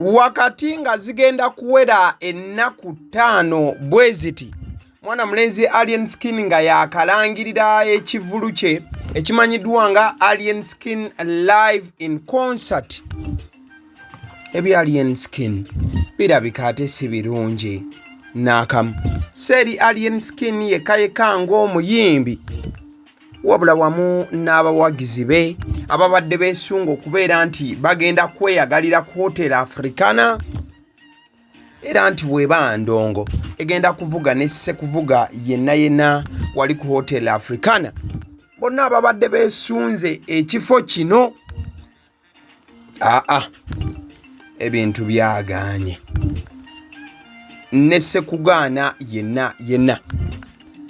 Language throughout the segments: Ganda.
Wakati nga zigenda kuwera ennaku 5 bwe ziti, mwana mulenzi Alien Skin nga yakalangirira ekivvulu kye ekimanyiddwa nga Alien Skin Live in Concert. Ebya Alien Skin birabika ate si birungi n'akamu. Seeri Alien Skin yekka yekka ng'omuyimbi, wabula wamu n'abawagizi be ababadde beesunga okubeera nti bagenda kweyagalira ku Hotel Africana, era nti bw'eba ndongo egenda kuvuga ne ssekuvuga yenna yenna wali ku Hotel Africana. Bonna ababadde beesunze ekifo kino, aa, ebintu byagaanye ne ssekugaana yenna yenna.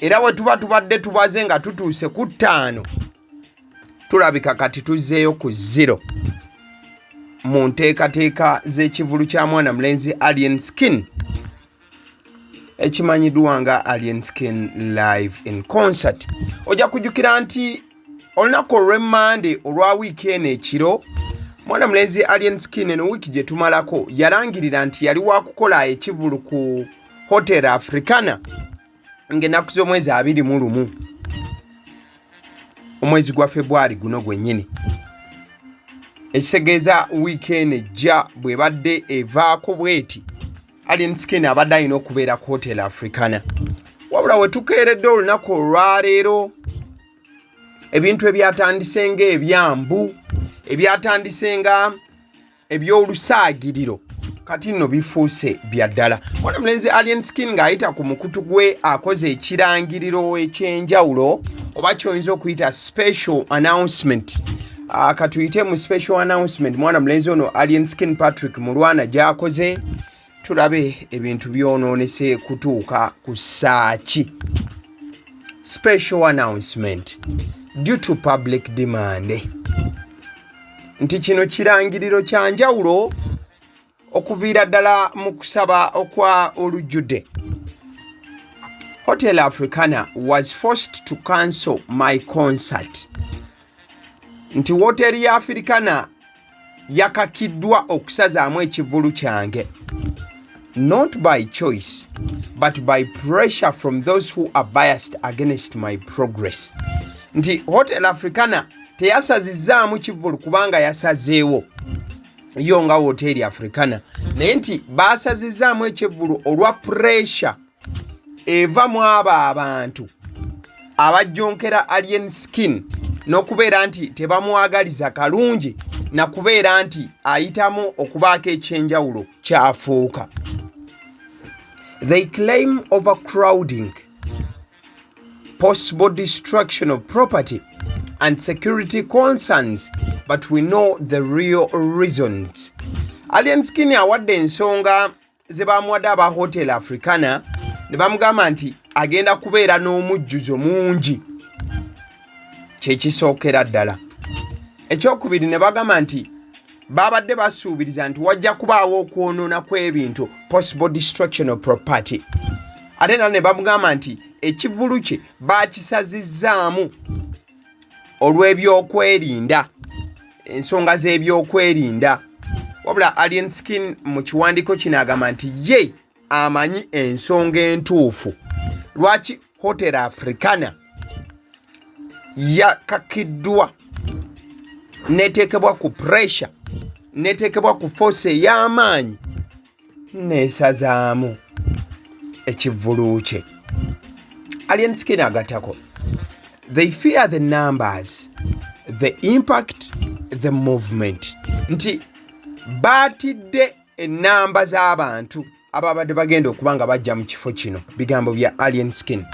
Era we tuba tubadde tubaze nga tutuuse ku 5, tulabika kati tuzzeeyo ku 0 mu nteekateeka z'ekivulu kya mwana mulenzi Alien Skin ekimanyiddwa nga Alien Skin Live in Concert. Ojja kujjukira nti olunaku olw'Emmande olwa wiiki eno ekiro, mwana mulenzi Alien Skin eno wiiki gye tumalako yalangirira nti yali wakukola ekivulu ku Hotel Africana ng'ennaku z'omwezi 21 omwezi gwa Febwali guno gwennyini, ekitegeeza wiiki eno ejja bw'ebadde evaako bweti, Alien Skin abadde alina okubeera ku Hotel Africana. Wabula we tukeeredde olunaku olwaleero, ebintu ebyatandise ng'ebyambu, ebyatandise nga eby'olusaagiriro, kati nno bifuuse bya ddala. Mwana mulenzi Alien Skin ng'ayita ku mukutu gwe akoze ekirangiriro eky'enjawulo, oba kyoyinza okuyita special announcement. Katuyite mu special announcement mwana mulenzi ono Alien Skin Patrick Mulwana gy'akoze, tulabe ebintu byonoonese kutuuka ku ssaaki. Special announcement due to public demand, nti kino kirangiriro kya njawulo okuviira ddala mu kusaba okwa olujjudde. Hotel Africana was forced to cancel my concert, nti woteeri ya Africana yakakiddwa okusazaamu ekivulu kyange, not by choice but by pressure from those who are biased against my progress, nti Hotel Africana teyasazizzaamu kivulu kubanga yasazeewo yo nga Woteeri Africana, naye nti basazizzaamu ekivulu olwa pressure eva mu abo abantu abajjonkera Alien Skin n'okubeera nti tebamwagaliza kalungi nakubeera nti ayitamu okubaako ekyenjawulo kyafuuka. They claim overcrowding, possible destruction of property and security concerns, but we know the real reasons. Alien Skin awadde ensonga ze bamuwadde aba Hotel Africana ne bamugamba nti agenda kubeera n'omujjuzo mungi, kyekisookera ddala. Ekyokubiri, ne bagamba nti babadde basuubiriza nti wajja kubaawo okwonoona kw'ebintu, possible destruction of property. Ate era ne bamugamba nti ekivulu kye bakisazizzaamu olw'ebyokwerinda, ensonga z'ebyokwerinda. Wabula Alien Skin mu kiwandiiko kino agamba nti ye amanyi ensonga entuufu lwaki Hotel Africana yakakiddwa neteekebwa ku pressure, neteekebwa ku force ey'amaanyi, neesazaamu ekivvulu kye. Alien Skin agattako, they fear the numbers, the impact, the movement, nti baatidde ennamba z'abantu ababadde bagenda okuba nga bajja mu kifo kino, bigambo bya Alien Skin.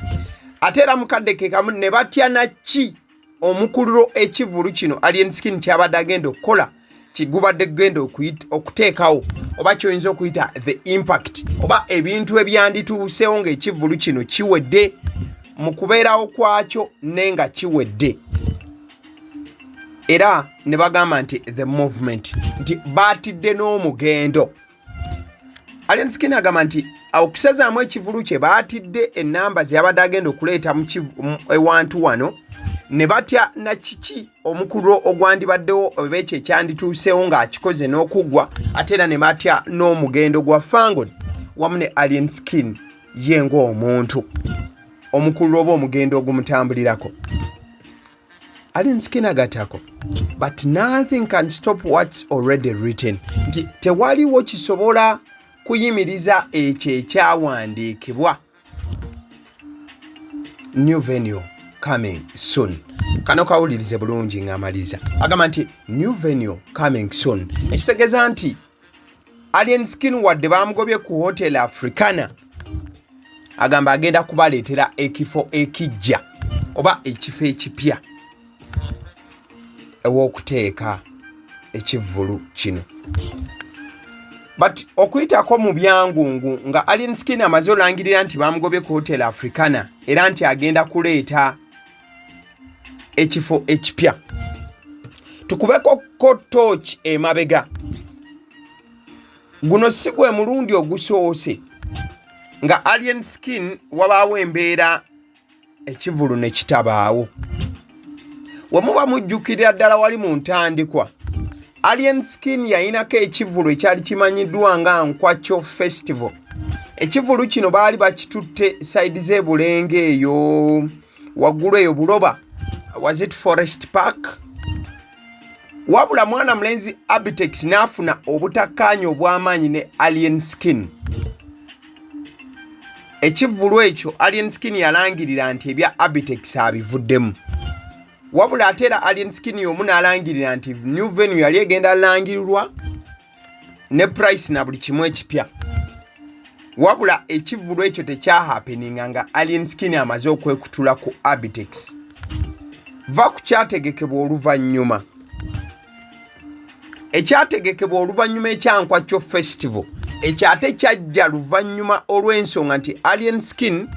Ate era mukadde ke kamu ne batya naki omukululo ekivulu kino Alien Skin kyabadde agenda okukola kigubadde genda okuteekawo, oba kyoyinza okuyita the impact, oba ebintu ebyandituusewo ng'ekivulu kino kiwedde mu kubeerawo kwakyo ne nga kiwedde. Era ne bagamba nti the movement, nti baatidde n'omugendo. Alien Skin agamba nti okusazaamu ekivulu kye baatidde ennamba ze yabadde agenda okuleeta ewantu wano. Ne batya na kiki omukululo ogwandibaddewo oba ekyo ekyandituuseewo ng'akikoze n'okuggwa, ate era ne batya n'omugendo gwa Fangon wamu ne Alien Skin ye ng'omuntu, omukululo oba omugendo ogumutambulirako. Alien Skin agatako, "But nothing can stop what's already written," nti tewaliwo kisobola kuyimiriza ekyo ekyawandiikibwa. New venue coming soon. Kano kawulirize bulungi ng'amaliza agamba nti new venue coming soon, ekitegeeza nti Alien Skin wadde bamugobye ku Hotel Africana, agamba agenda kubaleetera ekifo ekijja oba ekifo ekipya ew'okuteeka ekivvulu kino. But okuyitako mu byangungu nga Alien Skin amaze olangirira nti bamugobye ku Hotel Africana era nti agenda kuleeta ekifo ekipya, tukubeko ko tooki emabega. Guno si gwe mulundi ogusoose nga Alien Skin wabaawo embeera ekivulu ne kitabaawo. We muba mujjukirira ddala wali mu ntandikwa, Alien Skin yayinako ekivulu ekyali kimanyiddwa nga Nkwakyo Festival. Ekivulu kino baali bakitutte side z'ebulenge eyo waggulu eyo Buloba, was it Forest Park? Wabula mwana mulenzi Abitex n'afuna obutakkaanya obw'amaanyi ne Alien Skin. Ekivvulu ekyo Alien Skin yalangirira nti ebya Abitex abivuddemu. Wabula ate era Alien Skin y'omu n'alangirira nti new venue yali egenda langirirwa ne price na buli kimu ekipya. Wabula ekivvulu ekyo tekyahappeninga nga Alien Skin amaze okwekutula ku Abitex. Va ku kyategekebwa oluvannyuma, ekyategekebwa oluvannyuma ekyankwakyo Festival, ekyo ate kyajja luvannyuma olw'ensonga nti Alien Skin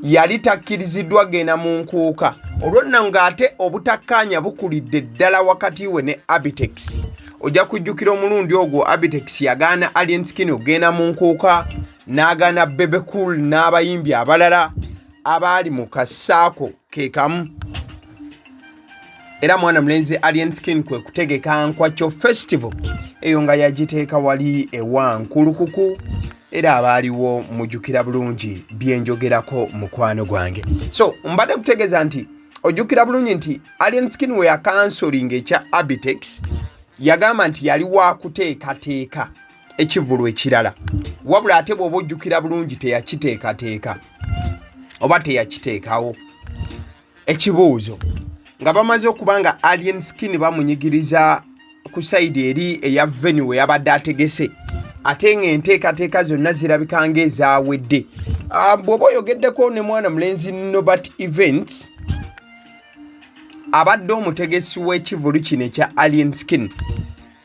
yali takkiriziddwa genda mu nkuuka. Olwo nno ng'ate obutakkaanya bukulidde ddala wakati we ne Abitex. Ojja kujjukira omulundi ogwo Abitex yagaana Alien Skin okugenda mu nkuuka, n'agaana Bebe Cool n'abayimbi abalala abaali mu kasaako ke kamu. Era mwana mulenzi Alien Skin kwe kutegeka Nkwakyo Festival eyo nga yagiteeka wali ewa Nkulukuku, era abaaliwo mujjukira bulungi byenjogerako, mukwano gwange. So mbadde kutegeeza nti ojjukira bulungi nti Alien Skin we yacancelinga ekya Abitex, yagamba nti yali wakuteekateeka ekivulu ekirala. Wabula ate bw'oba ojjukira bulungi, teyakiteekateeka oba teyakiteekawo. Ekibuuzo, nga bamaze okuba nga Alien Skin bamunyigiriza ku side eri eya venue we yabadde ategese, ate ng'enteekateeka zonna zirabika ng'ezaawedde, bw'oba oyogeddeko ne mwana mulenzi Nobert Events abadde omutegesi w'ekivulu kino ekya Alien Skin,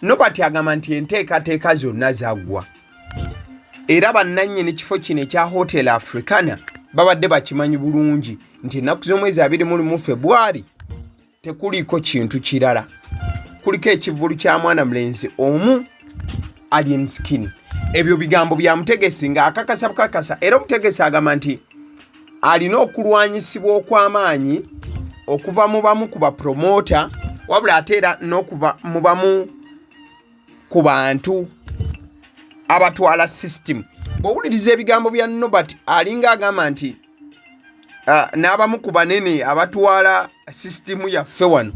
Nobert agamba nti enteekateeka zonna zaggwa era bannannyini kifo kino ekya Hotel Africana babadde bakimanyi bulungi nti ennaku z'omwezi 21 Febwari tekuliiko kintu kirala, kuliko ekivulu kya mwana mulenzi omu Alien Skin. Ebyo bigambo bya mutegesi ng'akakasa bukakasa. Era omutegesi agamba nti alina okulwanyisibwa okw'amaanyi okuva mu bamu ku bapromota, wabula ate era n'okuva mu bamu ku bantu abatwala system. Bw'owuliriza ebigambo bya Nobert, alinga agamba nti n'abamu ku banene abatwala sisitimu yaffe wano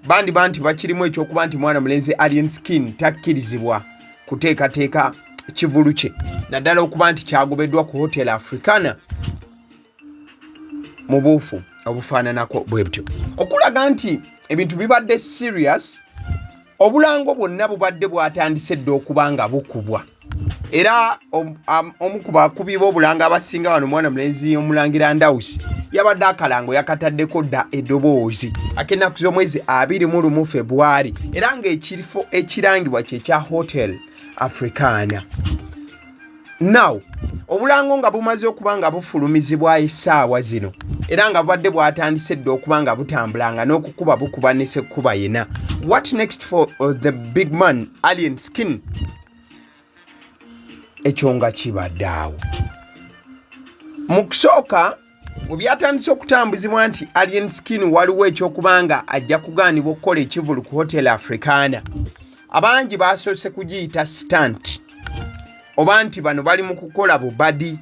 bandiba nti bakirimu ekyokuba nti mwana mulenzi Alien Skin takkirizibwa kuteekateeka kivulu kye, naddala okuba nti kyagobeddwa ku Hotel Africana mu buufu obufaananako bwe butyo. Okulaga nti ebintu bibadde serious, obulango bwonna bubadde bwatandise dda okuba nga bukubwa. Era omu ku bakubi b'obulango abasinga wano, mwana mulenzi omulangira Ndawusi, yabadde akalango yakataddeko dda eddoboozi ak'ennaku z'omwezi 21 Febwari, era ng'ekifo ekirangibwa kye kya Hotel Africana. Now obulango nga bumaze okuba nga bufulumizibwa essaawa zino, era nga bubadde bwatandise dda okuba nga butambula nga n'okukuba bukuba ne sekkuba yena, what next for the big man Alien Skin? Ekyo nga kibadde awo. Mu kusooka Bwe byatandise okutambuzibwa nti Alien Skin waliwo ekyokuba nga ajja kugaanibwa okukola ekivulu ku Hotel Africana, abangi basoose kugiyita stunt oba nti bano bali mu kukola bubadi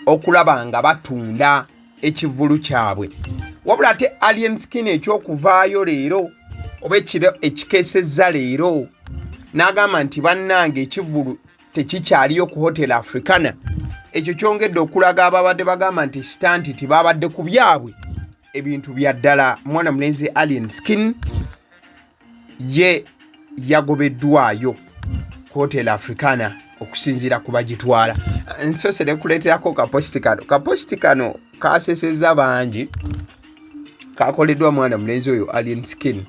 okulaba nga batunda ekivvulu kyabwe. Wabula ate Alien Skin ekyokuvaayo leero oba ekiro ekikeesezza leero n'agamba nti bannange ekivvulu tekikyaliyo ku Hotel Africana, ekyo kyongedde okulaga ababadde bagamba nti sitanti tibabadde ku byabwe ebintu bya ddala. Mwana mulenzi Alien Skin ye yagobeddwayo ku Hotel Africana okusinziira ku bagitwala. Nsose nekuleeterako kapositi kano. Kapositi kano kasesezza bangi, kakoleddwa mwana mulenzi oyo Alien Skin.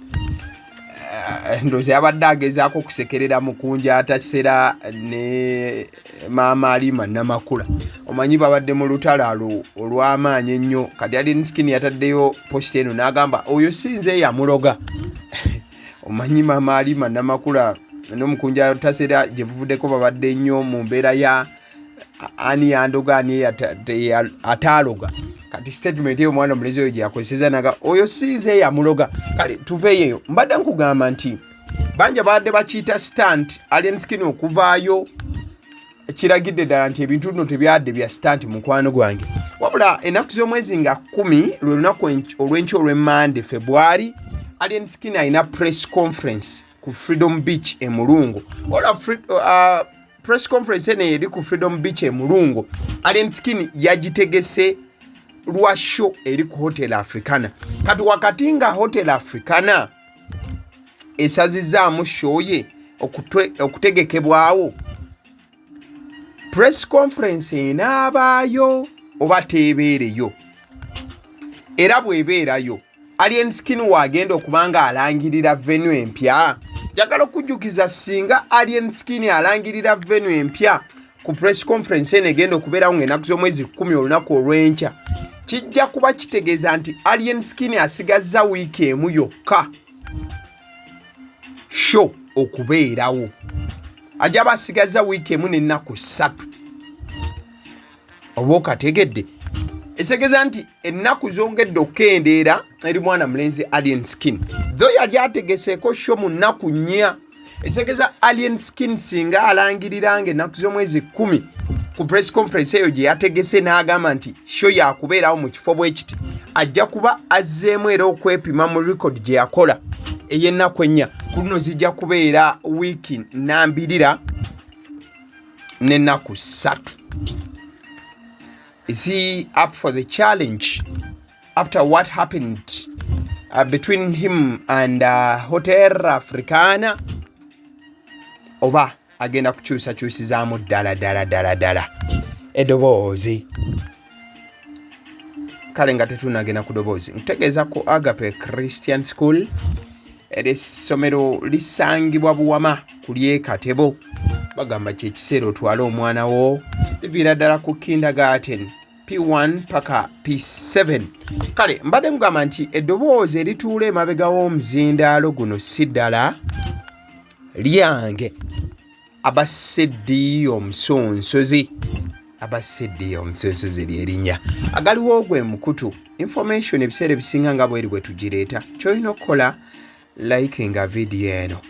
Ndowooza yabadde agezaako okusekerera mukunja atasera ne maama Alima Namakula. Omanyi babadde mu lutalo olw'amaanyi ennyo. Kati Alien Skin yataddeyo posita eno n'agamba oyo si nze yamuloga. Omanyi maama Alima Namakula n'omukunja atasera gye buvuddeko babadde nnyo mu mbeera ya ani yandoga ani ataaloga. Kati statement eyo omwana omulezi oyo gyeyakozeseza naga oyo siize yamuloga. Kale tuveeyo eyo, mbadde nkugamba nti bangi abadde bakiyita stunt. Alien Skin okuvaayo kiragidde ddala nti ebintu bino tebyadde bya stunt, mukwano gwange. Wabula ennaku z'omwezi nga 10 lwe lunaku olw'enkya olw'emmande Febwari, Alien Skin alina press conference ku Freedom Beach e Mulungu. Wabula press conference eno eri ku Freedom Beach e Mulungu, Alien Skin yagitegese lwa show eri ku Hotel Africana. Kati wakati nga Hotel Africana esazizaamu show ye okutegekebwawo, press conference enaabaayo oba teebeereyo? Era bw'ebeerayo, Alien Skin waagenda okuba nga alangirira venue empya. Njagala okujjukiza, singa Alien Skin alangirira venue empya ku press conference eno egenda okubeerawo ng'ennaku z'omwezi 10, olunaku olw'enkya, kijja kuba kitegeeza nti Alien Skin asigazza wiiki emu yokka show okubeerawo. Ajja basigazza wiiki emu n'ennaku 3, oba okategedde? Ekitegeeza nti ennaku zongedde okukendeera eri mwana mulenzi Alien Skin, tho yali ategeseeko show mu nnaku 4. Ekitegeeza Alien Skin singa alangirira nga ennaku z'omwezi 10 ku press conference eyo gye yategese n'agamba nti show yakubeerawo mu kifo bwe kiti, ajja kuba azzeemu era okwepima mu record gye yakola ey'ennaku 4. Ku luno zijja kubeera wiiki nambirira n'ennaku 3. Is he up for the challenge after what happened between him and Hotel Africana, oba agenda kukyusakyusizaamu ddala ddala ddala ddala eddoboozi? Kale nga tetunagenda ku ddoboozi, nkutegeeza ku Agape Christian School. Essomero lisangibwa Buwama ku ly'Ekatebo. Bagamba kyekiseera otwale omwana wo. Liviira ddala ku kindergarten P1 paka P7. Kale mbadde mugamba nti eddoboozi erituula emabega w'omuzindaalo guno si ddala lyange, Abaseddi Omusonsozi. Abaseddi Omusonsozi lyerinnya agaliwo gwe mukutu. Information ebiseera ebisinga nga bweri bwe tugireeta, kyolina okukola, likinga vidiyo eno.